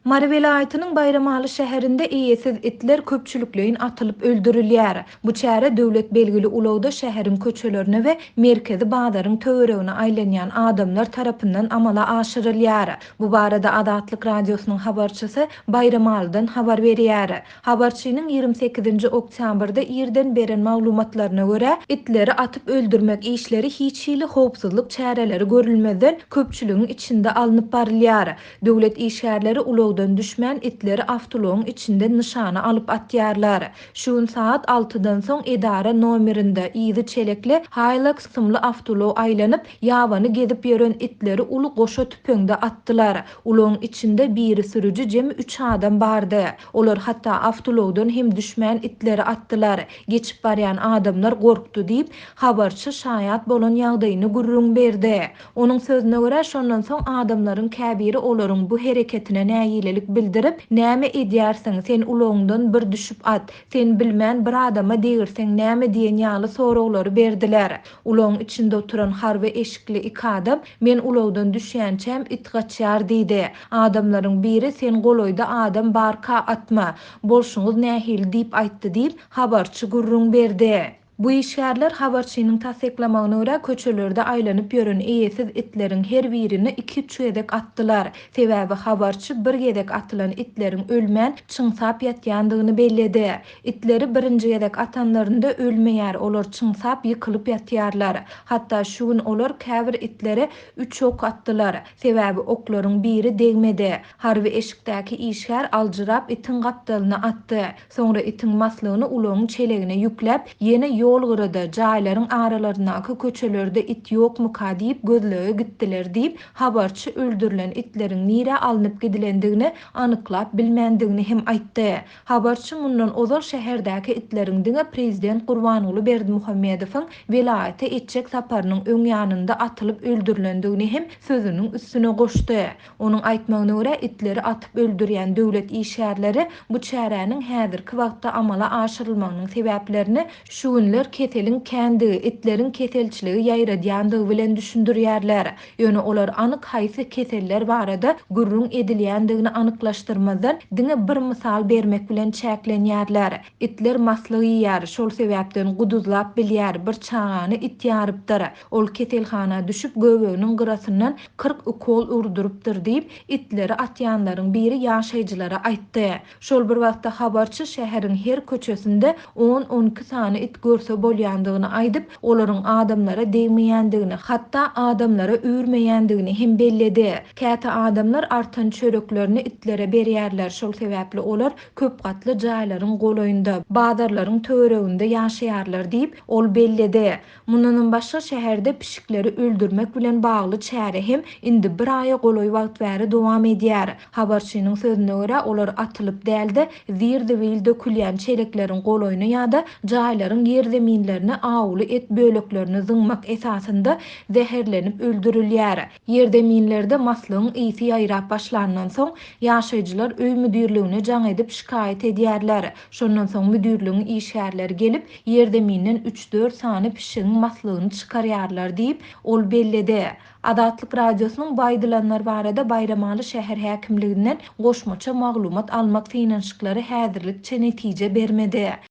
Mary welaýatynyň Baýramaly şäherinde eýesiz itler köpçülikleýin atylyp öldürilýär. Bu çäre döwlet belgili ulagda şäheriň köçelerine we merkezi bazaryň töweregine aýlanýan adamlar tarapyndan amala aşyrylýar. Bu barada Azatlyk Radiosynyň habarçysy Baýramalydan habar berýär. Habarçynyň 28-nji oktýabrda irden beren maglumatlaryna görä, itleri atyp öldürmek işleri hiç hili howpsuzlyk çäreleri görülmezden, köpçüligiň içinde alnyp barylýar. Döwlet işgärleri ulagdan düşmän, itleri awtoulagyň içinden nyşana alyp atýarlar. Şu gün sagat altydan soň edara nomerinde, yzy çelekli Hilux kysymly awtoulag aýlanyp, ýabany gezip ýören itleri uly goşa tüpeňde atdylar. Ulagyň içinde biri sürüji jemi üç adam bardy. Olar hatda awtoulagdan hem düşmän itleri atdylar. Geçip barýan adamlar gorkdy diýip, habarçy şaýat bolan ýagdaýyny gürrüň berdi. Onuň sözüne görä, şondan soň adamlaryň käbiri olaryň bu hereketine nägilelik bildirip, Näme edýärsiň, sen ulagyňdan bir düşüp at, sen bilmän bir adama degirseň näme diýen ýaly soraglary berdiler. Ulagyň içinde oturan harby eşikli iki adam, Men ulagdan düşýänçäm it gaçýar diýdi. Adamlaryň biri sen golaýda adam barka atma, bolşuňyz nähili diýip aýtdy diýip, habarçy gürrüň berdi. Bu işgärler habarçynyň tassyklamagyna görä, köçelerde aýlanyp ýören eýesiz itleriň her birini iki-üç gezek atdylar. Sebäbi habarçy bir gezek atylan itleriň ölmän, çyňsap ýatýandygyny belledi. Itleri birinji gezek atanlarynda ölmeýär, olar çyňsap ýykylyp ýatýarlar. Hatda şu gün olar käbir itlere üç ok atdylar. Sebäbi oklaryň biri degmedi. Harby eşikdäki işgär aljyrap itiň gapdalyna atdy. Soňra itiň maslygyny ulagyň çelegine ýükläp, ýene ýol gyrada, jaýlaryň aralaryndaky köçelerde it ýokmuka diýip gözlege gitdiler diýip, habarçy öldürilen itleriň nirä alnyp gidilendigini anyklap bilmändigini hem aýtdy. Habarçy mundan ozal şäherdäki itleriň diňe prezident Gurbanguly Berdimuhamedowyň welaýata etjek saparynyň öň ýanynda atylyp öldürilendigini hem sözüniň üstüne goşdy. Onuň aýtmagyna görä, itleri atyp öldürýän döwlet işgärleri bu çäräniň häzirki wagtda amala aşyrylmagynyň sebäplerini şu günler keseliň kändigi, itleriň keselçiligi ýaýradýandygy bilen düşündirýärler. Ýöne olar anyk haýsy keseller barada gürrüň edilýändigini anyklaşdyrmazdan, diňe bir mysal bermek bilen çäklenýärler. Itler maslyk iýýär, şol sebäpden guduzlap bilýär, bir çagany it ýarypdyr. Ol keselhana düşüp, göbeginiň gyrasyndan 40 ukol urdurypdyr diýip, itleri atýanlaryň biri ýaşaýjylara aýtdy. Şol bir wagtda habarçy şäheriň her köçesinde on-on iki sany it görse bolýandygyny aýdyp, olaryň adamlara degmeýändigini, hatda adamlara üýrmeýändigini hem belledi. Käte adamlar artan çöreklerini itlere berýärler, şol sebäpli olar köp gatly jaýlaryň golaýynda, bazarlaryň töwereginde ýaşaýarlar diýip, ol belledi. Mundanam başga, şäherde pişikleri öldürmek bilen bagly çäre hem indi bir aýa golaý wagt bäri dowam edýär. Habarçynyň sözüne görä, olar atylyp däl-de, zir-zibil dökülýän çelekleriň golaýyna ýa-da jaýlaryň ýerzeminlerine awuly et böleklerini zyňmak esasynda zäherlenip öldürilýär. Ýerzeminlerde maslygyň ysy ýaýrap başlandan soň, ýaşaýjylar öý müdirligine jaň edip şikaýat edýärler. Şondan soň müdirligiň işgärleri gelip, ýerzeminden üç-dört sany pişigiň maslygyny çykarýarlar diýip, ol belledi. Azatlyk Radiosynyň bu aýdylanlar barada Baýramaly şäher häkimliginden goşmaça maglumat almak synanyşyklary häzirlikçe netije bermedi.